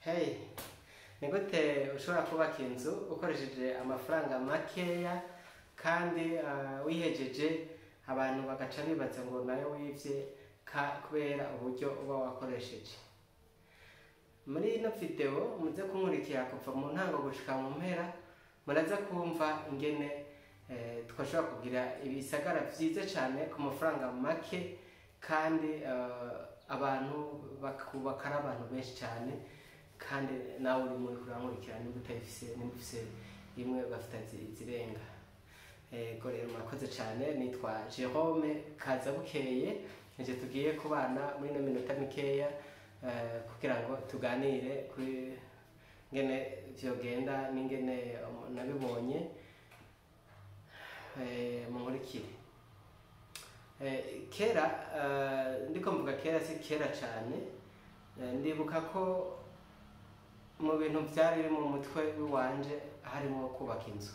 Hey, ni gute ushobora kubaka inzu ukoresheje amafaranga makeya kandi wihejeje abantu bagaca bibaza ngo nayo wivye kubera uburyo uba wakoresheje? Muri ino video muze kunkurikira kuva mu ntango gushika mu mpera, muraza kumva ingene twashobora kugira ibisagara vyiza cane ku mafaranga make kandi abantu bakubaka ari abantu benshi cane, kandi nawe uri muri kurankurikira nimba utayifise, nimba ufise imwe ugafita izirenga. Ego rero murakoze cane, nitwa Jerome Kazabukeye, nije tugiye kubana muri ino minota mikeya kugira ngo tuganire kuri ngene vyogenda n'ingene nabibonye. Munkurikire. Kera, ndiko mvuga kera si kera cane, ndibuka ko mu bintu vyari biri mu mutwe wanje harimo kubaka inzu.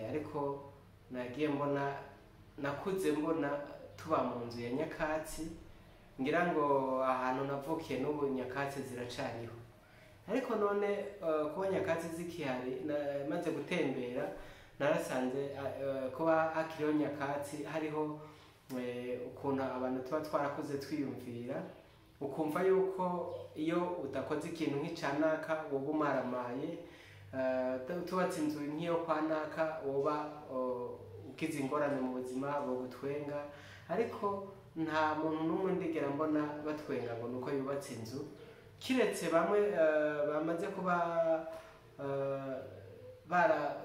Ariko nagiye mbona, nakuze mbona tuba mu nzu ya nyakatsi, ngira ngo ahantu navukiye n'ubu nyakatsi ziracariho. Ariko none kuba nyakatsi zikihari, maze gutembera narasanze kuba hakiriho nyakatsi hariho ukuntu abantu tuba twarakuze twiyumvira, ukumva yuko iyo udakoze ikintu nk'icanaka woba umaramaye, tubatse inzu nk'iyo kwa naka woba ugize ingorane mu buzima bogutwenga. Ariko nta muntu n'umwe ndigera mbona batwenga ngo nuko yubatse inzu, kiretse bamwe bamaze kuba bara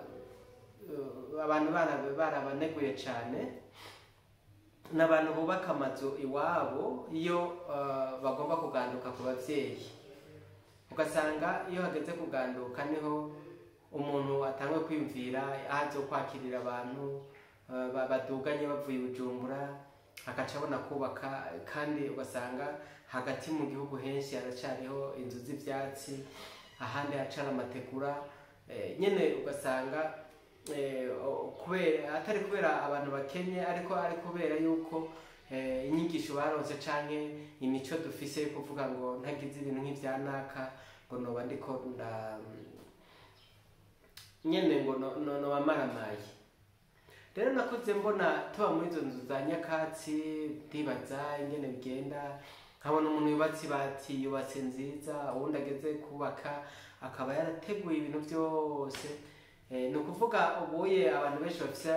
abantu barabaneguye cane, n'abantu bubaka amazu iwabo iyo bagomba kuganduka ku bavyeyi. Ugasanga iyo hageze kuganduka niho umuntu atangwe kwiyumvira aho azokwakirira abantu baduganye bavuye i Bujumbura, agaca abona kubaka. Kandi ugasanga hagati mu gihugu henshi haracariho inzu z'ivyatsi, ahandi haracari amategura, nyene ugasanga kubera atari kubera abantu bakenye, ariko ari kubera yuko inyigisho baronse canke imico dufise yo kuvuga ngo ntagize ibintu nk'ivyanaka ngo noba ndiko nda nyene ngo noba maramaye. Rero nakuze mbona tuba muri izo nzu za nyakatsi, ndibaza ingene bigenda, nkabona umuntu yubatse ibati yubatse nziza, uwundi ageze kubaka akaba yarateguye ibintu vyose. Ni ukuvuga ubuye abantu benshi bafise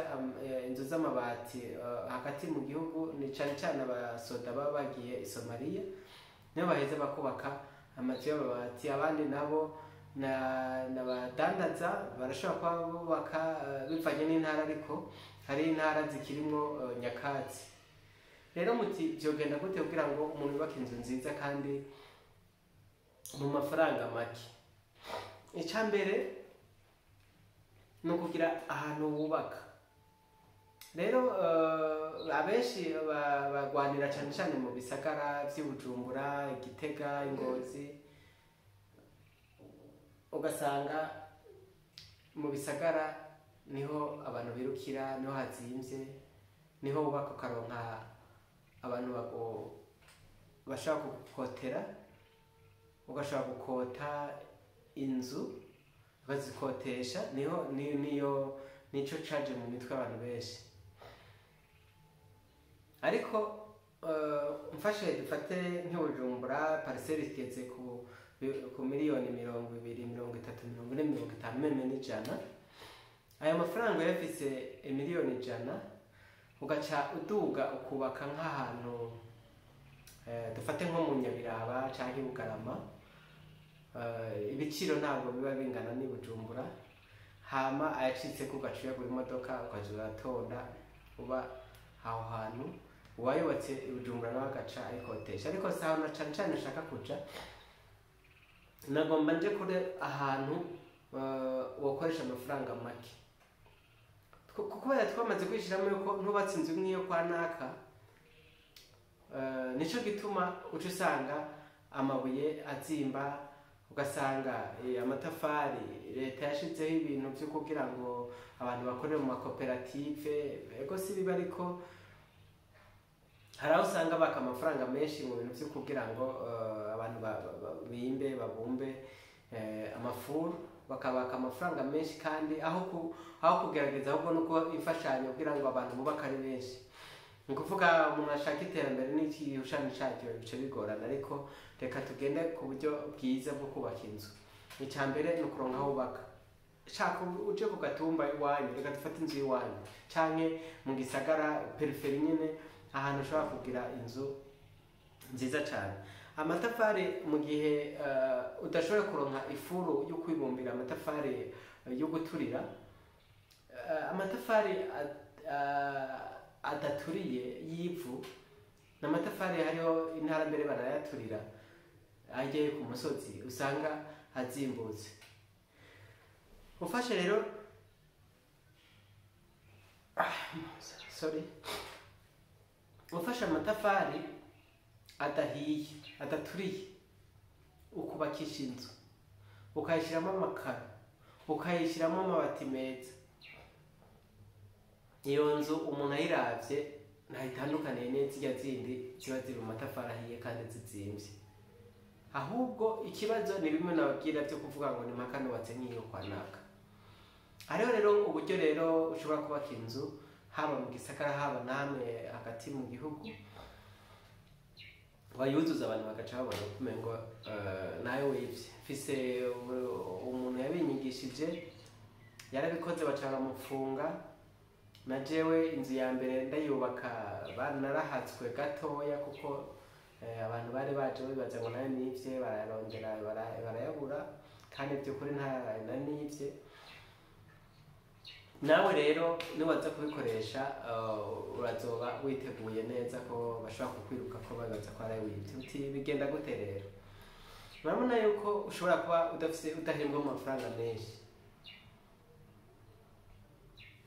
inzu z'amabati hagati mu gihugu ni cane cane abasoda baba bagiye i Somalia, nibo baheza bakubaka amazu y'amabati. Abandi nabo n'abadandaza barashobora kuba bubaka bivanye n'intara, ariko hari intara zikirimwo nyakatsi. Rero muti vyogenda gute kugira ngo umuntu yubake inzu nziza kandi mu mafaranga make? Ica mbere ni ukugira ahantu wubaka. Rero abenshi bagwanira cane cane mu bisagara vy'i Bujumbura, Igitega, Ingozi. Ugasanga mu bisagara niho abantu birukira, niho hazimvye, niho wubaka ukaronka abantu bashobora kugukotera, ugashobora gukota inzu ukazikotesha, niho niyo nico caje mu mitwe y'abantu benshi. Ariko mfashe dufate nk'i Bujumbura, parcelle igeze ku miliyoni 20, 30, 40, 50, même n'100. Ayo mafaranga uyafise miliyoni 100, ugaca uduga ukubaka nk'ahantu dufate nko mu Nyabiraba canke i Bugarama, ibiciro ntabwo biba bingana n'i Bujumbura. Hama ayacitseko ugaca uyagura imodoka, ukaza uratonda uba aho hantu. Uwayubatse i Bujumbura nawe agaca ayikotesha. Ariko si aho na cane cane nshaka kuja, nagomba nje kure ahantu wokoresha amafaranga make. Kubera twamaze kwishiramo yuko ntubatse inzu nk'iyo kwa naka, nico gituma uca usanga amabuye azimba, ugasanga amatafari leta yashizeho ibintu vyo kugira ngo abantu bakorere mu makoperative. Ego si bibi, ariko Hari aho usanga baka amafaranga menshi mu bintu vyo kugira ngo abantu bimbe babumbe amafuru, bakabaka amafaranga menshi, kandi aho kugerageza ahubwo no kuba imfashanyo kugira ngo abantu bubake ari benshi. Ni ukuvuga umuntu ashaka iterambere n'igishushanyo cacyo bice bigorana, ariko reka tugende ku buryo bwiza bwo kubaka inzu. Icya mbere ni ukuronka aho wubaka. Shaka uje ku gatumba iwanyu, reka dufate inzu y'iwanyu canke mu gisagara périphérie nyene, ahantu ushobora kugira inzu nziza cyane. Amatafari, mu gihe udashoboye kuronka ifuru yo kwibumbira amatafari yo guturira, amatafari adaturiye y'ivu ni amatafari, hariho intara mbere barayaturira agiye ku musozi, usanga azimbutse. Ufashe rero, sorry, ufashe amatafari adahiye, adaturiye, ukubakisha inzu, ukayishyiramo amakaro, ukayishyiramo amabati meza, iyo nzu umuntu ayiravye ntayitandukaniye n'izirya zindi ziba ziri mu matafari ahiye kandi zizimvye. Ahubwo ikibazo ni bimwe nababwira byo kuvuga ngo ni mpaka nubatse nk'iyo kwa naka. Hariho rero uburyo rero ushobora kubaka inzu, haba mu gisagara, haba namwe hagati mu gihugu, wayuzuza abantu bagaca babona ko umengo nayo wivye. Mfise umuntu yabinyigishije, yarabikoze baca baramufunga. Na jewe inzu ya mbere ndayubaka narahatswe gatoya, kuko abantu bari baje bibaza ngo nayo nivye, barayarondera barayabura, kandi by'ukuri nta na nivye. Nawe rero niwaza kubikoresha, urazoba witeguye neza ko bashobora kukwiruka ko babaza ko ari wivye. Uti bigenda gute rero? Murabona yuko ushobora kuba udafise, udahembwa mu mafaranga menshi,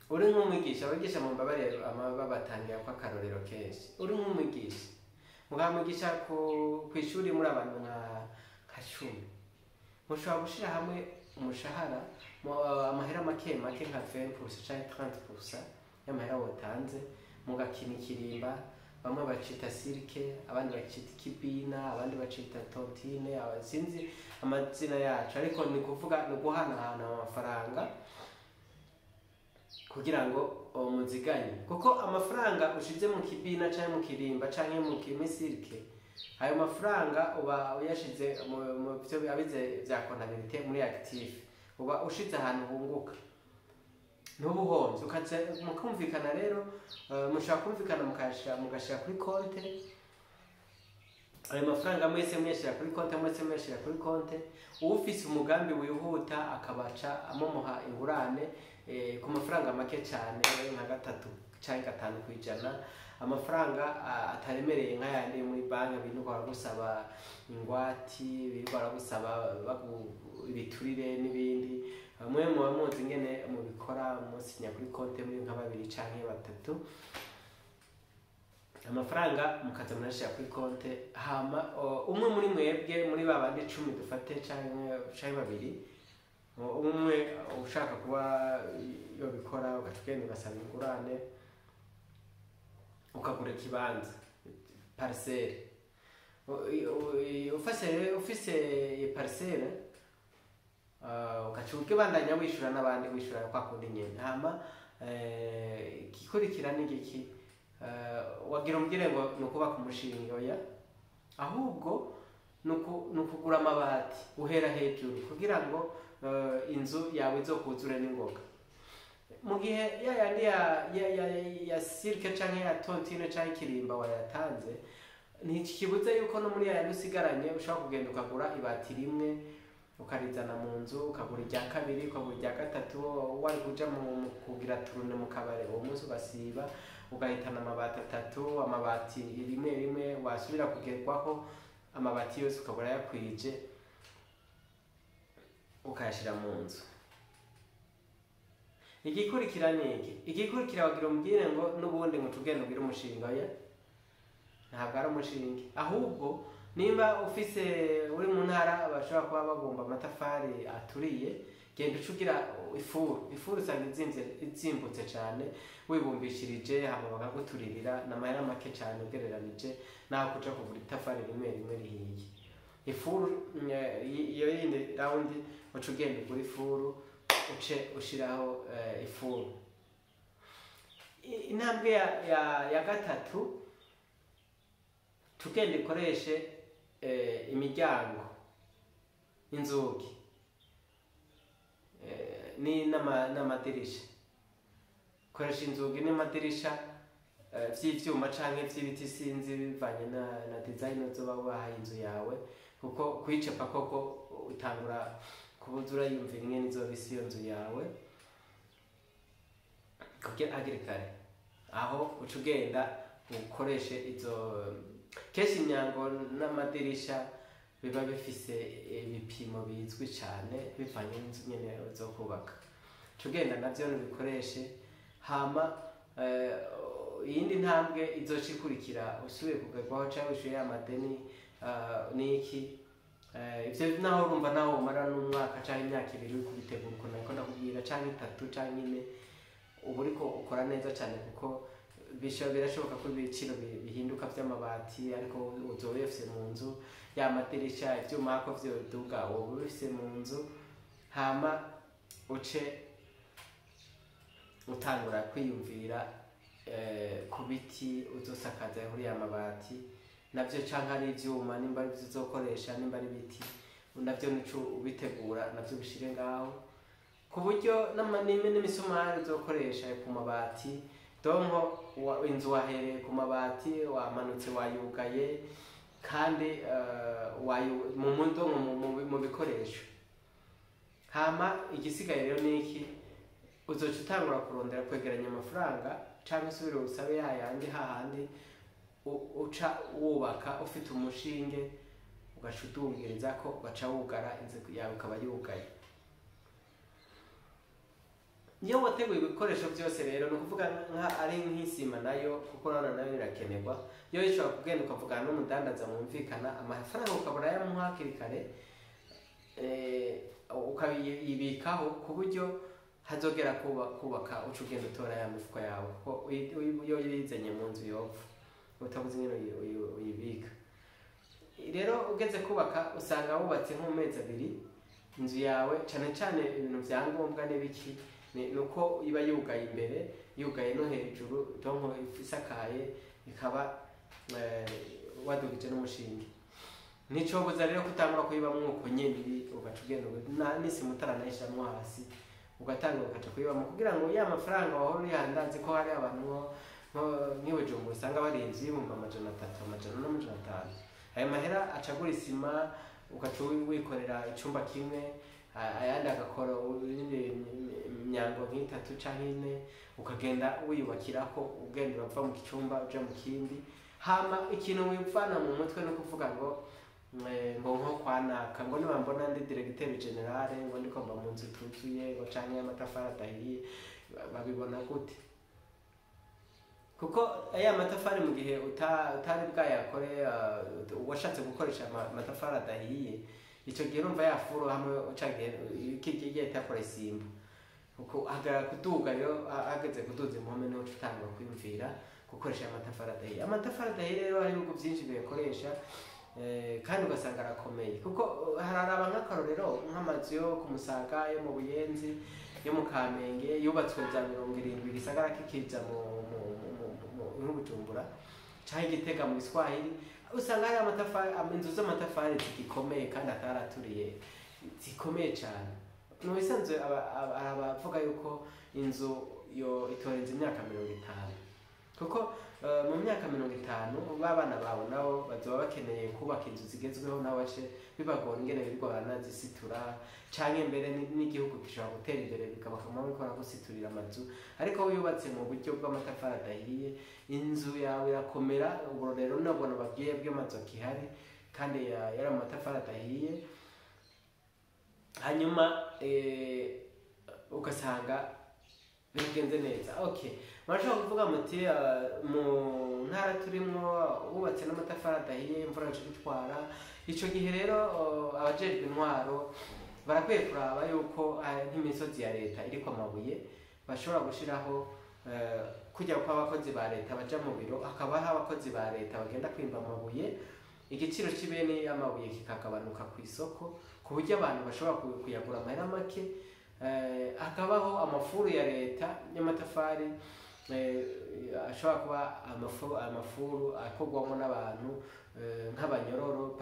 uri nk'umwigisha. Abigisha mu mbabarire babatangira ko akarorero kenshi. Uri nk'umwigisha, mukamwigisha ku ishuri muri abantu nka 10, mushobora gushira hamwe umushahara, amahera make make nka 20% canke 30% y'amahera wotanze, mugakina ikirimba. Bamwe bacita cirque, abandi bacita ikibina, abandi bacita tontine, sinzi amazina yacu, ariko ni kuvuga ni guhanahana amafaranga kugira ngo muziganye, kuko amafaranga ushize mu kibina canke mu kirimba canke mu kimisirike, ayo mafaranga uba uyashize mu byo abize vya comptabilité muri actif, uba ushize ahantu hunguka, ntuba uhombye. Ukaza mukumvikana rero, mushobora kumvikana mugashira kuri konte ayo mafaranga, mwese mweshira kuri konte, mwese mweshira kuri konte. Ufise umugambi wihuta akabaca amumuha ingurane ku mafaranga make cyane, nka 3 cyangwa 5%, amafaranga ataremereye nk'ayandi muri banki birirwa baragusaba ingwati, birirwa baragusaba ibiturire n'ibindi. Mwe muba muzi ingene mubikora, musinya kuri konte muri nka babiri canke batatu, amafaranga mukaza murashira kuri konte. Hama umwe muri mwebwe, muri ba bandi 10 dufate, canke babiri, umwe ushaka kuba yobikora, ugaca ugenda ugasaba ingurane, ukagura ikibanza, parcelle. Ufase ufise parcelle, ugaca ubandanya wishura n'abandi, wishura kwa kundi nyene. Hama igikurikira ni igiki? Wagira umbwire ngo ni ukubaka umushinga. Oya, ahubwo ni ukugura amabati uhera hejuru kugira ngo inzu yawe izokuzure n'ingoga. Mu gihe ya yandi ya cirque canke ya tontine canke ikirimba wayatanze, ntikibuza yuko no muri ya yandi usigaranye ushobora kugenda ukagura ibati rimwe ukarizana mu nzu, ukagura irya kabiri, ukagura irya gatatu. Wari kuja mu kugira tournée mu kabare uwo munsi, ugasiba, ugahitana amabati atatu, amabati rimwe rimwe, wasubira kugerwaho amabati yose ukabura yakwije, ukayashira mu nzu. Igikurikira ni iki? Igikurikira wagira umbwire ngo n'ubundi ngo tugende ugire umushinga. Oya, ntabwo ari umushinga. Ahubwo nimba ufise, uri mu ntara bashobora kuba babumba amatafari aturiye. Genda uce ugira ifuru. Ifuru usanga izimbutse cane, wibumbishirije hama bakaguturirira n'amahera make cane ugereranije naho kuja kugura itafari rimwe rimwe rihiye. Ifuru iyo yindi round, uca ugenda ugura ifuru, uce ushiraho ifuru. Intambwe ya gatatu, tugenda ikoreshe imiryango, inzugi ni n'amadirisha. Koresha inzugi n'amadirisha vy'ivyuma canke vy'ibiti, sinzi, bivanye na design uzoba wahaye inzu yawe, kuko kuyicepa koko utangura kubuza urayumvira ingene izoba isa iyo nzu yawe kugira hakiri kare. Aho uca ugenda ukoreshe izo. Kenshi imyango n'amadirisha biba bifise ibipimo bizwi cane, bivanye n'inzu nyene uzokubaka. Uca ugenda navyo ubikoreshe. Hama iyindi ntambwe izoca ikurikira, usubiye kugerwaho canke wishuye ya madeni niki, ivyo naho urumva naho umara n'umwaka canke imyaka 2 uri kubitegura ukuntu nariko ndakubwira, canke 3 canke 4, uba uriko ukora neza cane, kuko birashoboka ko ibiciro bihinduka vy'amabati, ariko uzoba ubifise mu nzu, ya madirisha, ivyuma hako vyoduga, woba ubifise mu nzu. Hama uce utangura kwiyumvira ku biti uzosakaza kuri ya mabati navyo, canke ari ivyuma, nimba ari ivyo uzokoresha, nimba ari ibiti navyo nico ubitegura navyo ubishire ngaho, ku buryo n'imisumari uzokoresha ku mabati. Donc inzu wahereye ku mabati, wamanutse, wayugaye, kandi mu mundo mu bikoresho. Hama igisigaye rero ni iki? Uzoca utangura kurondera kwegeranya amafaranga, canke usubire usabe yayandi hahandi uca wubaka ufite umushinge, ugaca udungirizako, ugaca wugara, inzu yawe ikaba yugaye. Iyo wateguye ibikoresho byose rero, ni ukuvuga nka ari nk'isima nayo, kuko urabona nayo irakenerwa, iyo ushobora kugenda ukavugana n'umudandaza mwumvikana amafaranga, ukabura yamuha hakiri kare, ukabibikaho ku buryo hazogera kubaka uca ugenda utora ya mifuko yawe, kuko iyo uyizanye mu nzu yopfa utabuze ingene uyibika. Rero ugeze kubaka usanga wubatse nko mu mezi 2 inzu yawe. Cane cane ibintu vya ngombwa n'ibiki, ni uko iba yugaye imbere, yugaye no hejuru, donc isakaye, ikaba wadugije n'umushinge. Nticobuza rero kutangura kuyibamwo uko nyene, ugaca ugenda n'isima utaranayishiramwo hasi, ugatanga ugaca kuyibamwo, kugira ngo ya mafaranga wahora uriha. Ndazi ko hari abantu nk'i Bujumbura usanga bari inzu y'300,000, 400 n'500. Ayo mahera acagura isima, ugaca wikorera icumba kimwe, ayandi agakora iyindi myango nk'itatu canke ine, ukagenda wiyubakirako, ugenda urava mu cyumba uja mu kindi. Hama ikintu wivana mu mutwe ni ukuvuga ngo ngo nko kwa naka, ngo niba mbona ndi directeur général, ngo ndiko mba mu nzu ituzuye, ngo canke y'amatafari adahiye, babibona gute? Kuko aya matafari, mu gihe utari bwayakore, washatse gukoresha amatafari adahiye, ico gihe urumva yafuro hamwe ucagiye kigiye itakora isimba, kuko hagarara kuduga. Rero hageze kuduza impome, niho uca utangura kwiyumvira gukoresha amatafari adahiye. Amatafari adahiye rero hari ibihugu byinshi biyakoresha, kandi ugasanga arakomeye, kuko hararaba nk'akarorero nk'amazu yo ku Musaga, yo mu Buyenzi, yo mu Kamenge, yubatswe za 70 igisagara kikija nk'Ubujumbura canke Igitega mu Giswahili, usanga hari amatafari, inzu z'amatafari zigikomeye kandi ataraturiye, zikomeye cane. Mu bisanzwe hari abavuga yuko inzu yo itorenza imyaka 50, kuko mu myaka 50 b'abana bawe nabo bazoba bakeneye kubaka inzu zigezweho, nabo bace bibagora ingene birirwa baranazisitura, canke mbere n'igihugu gishobora gutera imbere bikaba akamaro ko gusiturira amazu. Ariko yubatse mu buryo bw'amatafari adahiye, inzu yawe irakomera. Ubwo rero nabona babwiye bw'amazu akihari kandi yari amatafari adahiye, hanyuma ugasanga bigenze neza. Okay, murashobora kuvuga muti mu ntara turimwo wubatse n'amatafari adahiye, imvura yacu itwara. Ico gihe rero abajejwe intwaro Barakwiye kuraba yuko nk'imisozi ya leta iriko amabuye bashobora gushiraho kujya kw'abakozi ba leta baja mu biro, hakabaho abakozi ba leta bagenda kwimba amabuye, igiciro c'ibeni y'amabuye kikagabanuka ku isoko ku buryo abantu bashobora kuyagura amahera make. Hakabaho amafuru ya leta y'amatafari, ashobora kuba amafuru akorwamo n'abantu nk'abanyororo,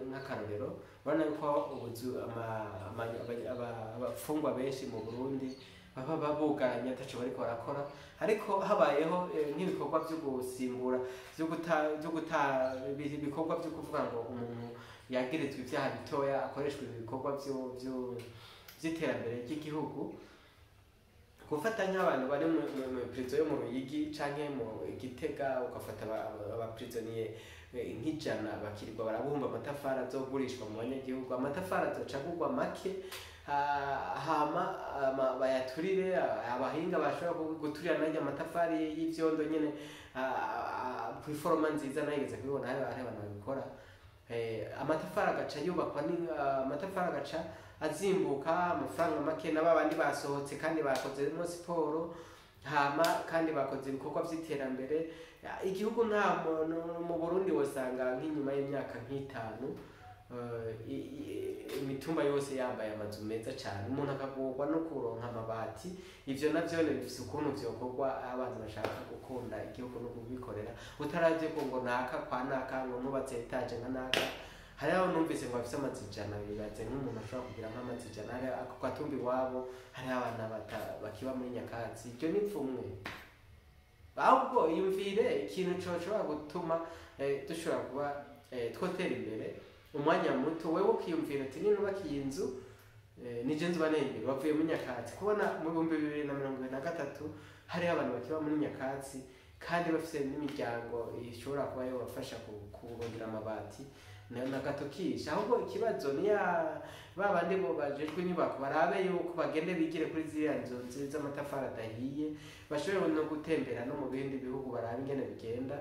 nk'akarorero urabona yuko abafungwa benshi mu Burundi baba bugaranye ataco bariko barakora, ariko habayeho nk'ibikorwa vyo gusimbura, vyo guta ibikorwa vyo kuvuga ngo umuntu yagirizwa ivyaha bitoya akoreshwa ibikorwa vy'iterambere ry'igihugu, gufata nk'abantu bari mu prison yo mu Ruyigi canke mu Gitega, ugafata abaprisonnier nk'ijana bakirirwa barabumba amatafari azogurishwa mu banyagihugu, amatafari azoca agurwa make, hama bayaturire, abahinga bashobora guturira n'arya amatafari y'ivyondo nyene, kw'iforoma nziza nayigeze kubibona, hari abantu babikora. Amatafari agaca yubakwa, amatafari agaca azimbuka amafaranga make, na babandi basohotse kandi bakozemo siporo, hama kandi bakoze ibikorwa vy'iterambere igihugu. Nta mu Burundi wosanga nk'inyuma y'imyaka nk'itanu imitumba yose yambaye amazu meza cyane, umuntu akagorwa no kuronka amabati. Ivyo navyo bifise ukuntu vyokorwa abantu bashaka gukunda igihugu no kubikorera, utaravye ko ngo naka kwa naka ngo nubatse etaje nka naka. Hari aho numvise ngo bafise amazu 100, bibaze nk'umuntu ashobora kugira nk'amazu 100 hari ako gatumba iwabo, hariho abana bakiba muri nyakatsi. Iryo ni pfumwe. Ahubwo iyumvire ikintu coshobora gutuma dushobora kuba twotera imbere umwanya muto. Wewe ukiyumvira ati ninubaka iyi nzu, nije nzuba nteye imbere. Bavuye muri nyakatsi, kubona mu 2023 hariho abantu bakiba muri nyakatsi kandi bafise n'imiryango ishobora kuba yobafasha kubongera amabati na gatokisha. Ahubwo ikibazo ni ya babandi bo bajejwe inyubako, barabe yuko bagende bigire kuri ziriya nzu z'amatafari adahiye, bashobore no gutembera no mu bindi bihugu, barabe ingene bigenda,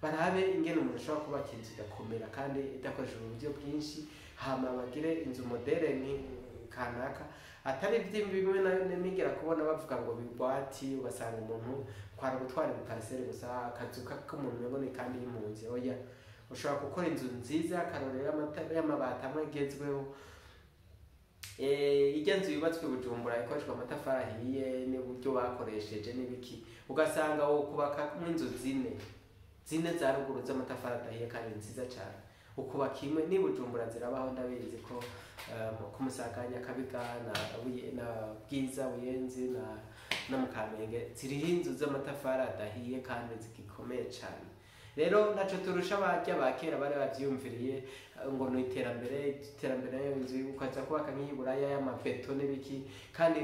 barabe ingene umuntu ashobora kubaka inzu igakomera kandi idakoresheje uburyo bwinshi, hama bagire inzu modere kanaka, atari bimwe nigera kubona bavuga ngo bigwati, ugasanga umuntu kwara gutwara ibipariseri gusa, akazu k'umuntu yabone kandi y'impunzi. Oya, ushobora gukora inzu nziza y'akarorero y'amabati amwe agezweho. Ijya nzu yubatswe Bujumbura ikoreshwa amatafari ahiye n'uburyo bakoresheje n'ibiki, ugasanga wo kubaka nk'inzu zine za ruguru z'amatafari adahiye kandi nziza cyane, ukubaka imwe. Ni Bujumbura zirabaho, ndabizi ko ku Musaga, Nyakabiga na Bwiza, Buyenzi na Mukamenge ziriho inzu z'amatafari adahiye kandi zigikomeye cyane. Rero ntaco turusha abarya ba kera bari bavyiyumviriye ngo ni iterambere, iterambere inzu ukaza kubaka nk'iburaya y'amabeto n'ibiki, kandi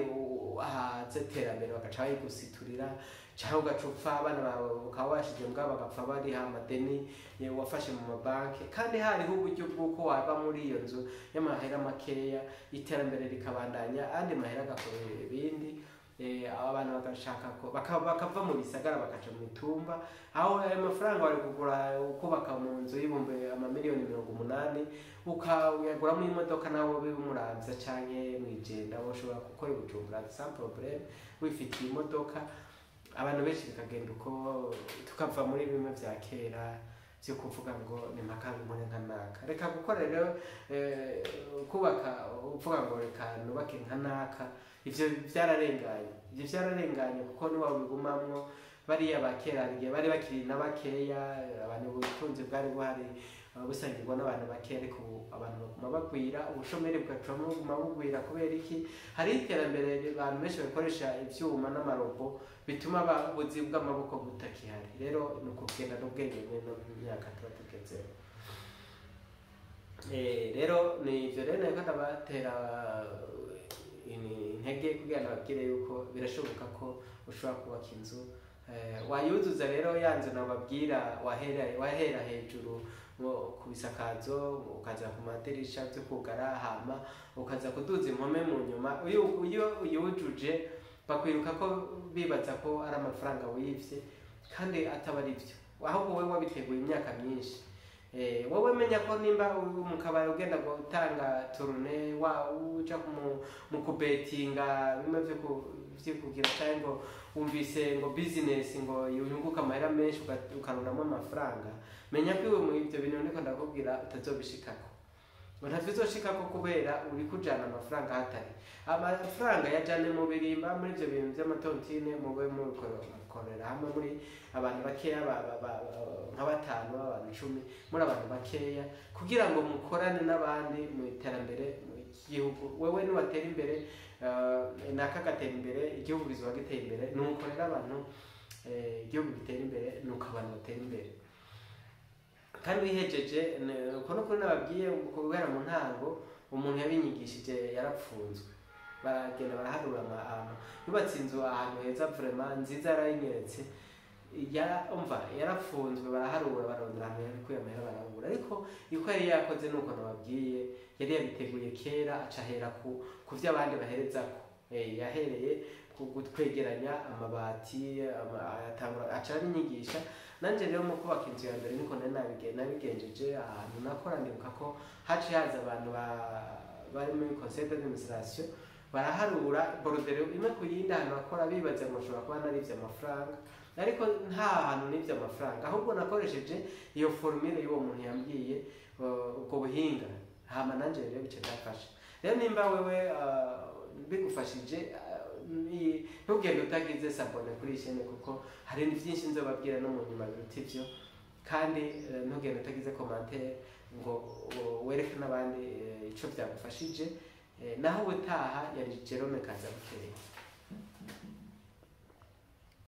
haze iterambere bagaca bayigusiturira, cyangwa ugaca upfa abana bawe ukaba washize mbwa bagapfa bariha amadeni wafashe mu mabanki, kandi hariho uburyo bw'uko wava muri iyo nzu y'amahera makeya, iterambere rikabandanya, andi mahera agakorera ibindi. Abantu bagashaka ko bakava mu bisagara bakaja mu mitumba, aho ayo mafaranga bari kugura ukubaka mu nzu y'ibihumbi amamiliyoni 80 ukayaguramo imodoka nawe bimuramvya canke mwijenda, woshobora gukora Bujumbura sans problème wifitiye imodoka. Abantu benshi bikagenda uko, tukava muri bimwe vya kera vyo kuvuga ngo ni mpaka nkore nka naka. Reka gukora rero kubaka uvuga ngo reka nubake nka naka, ivyo vyararenganye, ivyo vyararenganye kuko niwabigumamwo bariya ba kera igihe bari bakiri na bakeya, abantu ubutunzi bwari buhari busangirwa n'abantu bakeya, ariko ubu abantu baguma bagwira, ubushomeri bugaca buguma bugwira. Kubera iki? Hari iterambere, abantu benshi bakoresha ivyuma n'amarobo bituma ubuzi bw'amaboko butakihari. Rero ni ukugenda n'ubwenge no mu myaka tuba tugezeho. Rero ni ivyo rero nariko ndabatera intege kugira nababwire yuko birashoboka ko ushobora kubaka inzu, wayuzuza. Rero ya nzu nababwira, wahera hejuru ku bisakazo, ukaza ku madirisha vyo kugara, hama ukaza kuduza impome mu nyuma. Iyo uyujuje bakwiruka ko bibaza ko ari amafaranga wivye, kandi ataba ari vyo, ahubwo wowe wabiteguye imyaka myinshi. Wowe menya ko nimba uri mu kabari ugenda gutanga tourne, wa uja mu kubetinga bimwe vyo kugira, canke ngo wumvise ngo business ngo yunguka amahera menshi, ukarundamo amafaranga, menya ko iwe mu ivyo bintu ndiko ndakubwira utazobishikako, ngo ntavyo uzoshikako kubera uri kujana amafaranga hatari amafaranga. Yajane mu birimba, muri ivyo bintu vy'ama tontine, mube mukorera hamwe muri abantu bakeya, nka batanu, abantu 10, muri abantu bakeya, kugira ngo mukorane n'abandi mu iterambere mu gihugu. Wewe niwatera imbere, naka gatera imbere, igihugu kizoba giteye imbere. Nuko rero abantu, igihugu gitera imbere nuko abantu batera imbere. Kandi wihejeje uko nukuri nababwiye guhera mu ntango, umuntu yabinyigishije yarapfunzwe, baragenda baraharura yubatse inzu ahantu heza, vraiment nziza, yarayinyeretse. Umva, yarapfunzwe, baraharura, barondera ahantu yarikuye amahera, barabura. Ariko iko yari yakoze nuko nababwiye, yari yabiteguye kera, aca ahera ku vyo abandi baherezako. Yahereye ku kwegeranya amabati, atangura aca arinyigisha. Nanje rero mu kubaka inzu ya mbere niko nari nabigenjeje. Ahantu nakora, ndibuka ko haciye haza abantu bari muri conseil d'administration, baraharura bordereau imwe ku yindi ahantu nakora, bibaza ngo nshobora kuba narivye amafaranga. Ariko nta hantu nivye amafaranga, ahubwo nakoresheje iyo formule y'uwo muntu yambwiye, ubwo buhinga. Hama nanje rero bice byafasha. Rero nimba wewe bigufashije, ntugende utagize s'abonner kuri iyi chaîne, kuko hari byinshi nzobabwira no mu nyuma biruta ivyo. Kandi ntugende utagize commentaire ngo wereke n'abandi ico byagufashije. Naho ubutaha, yari Jerome Kazabukeye.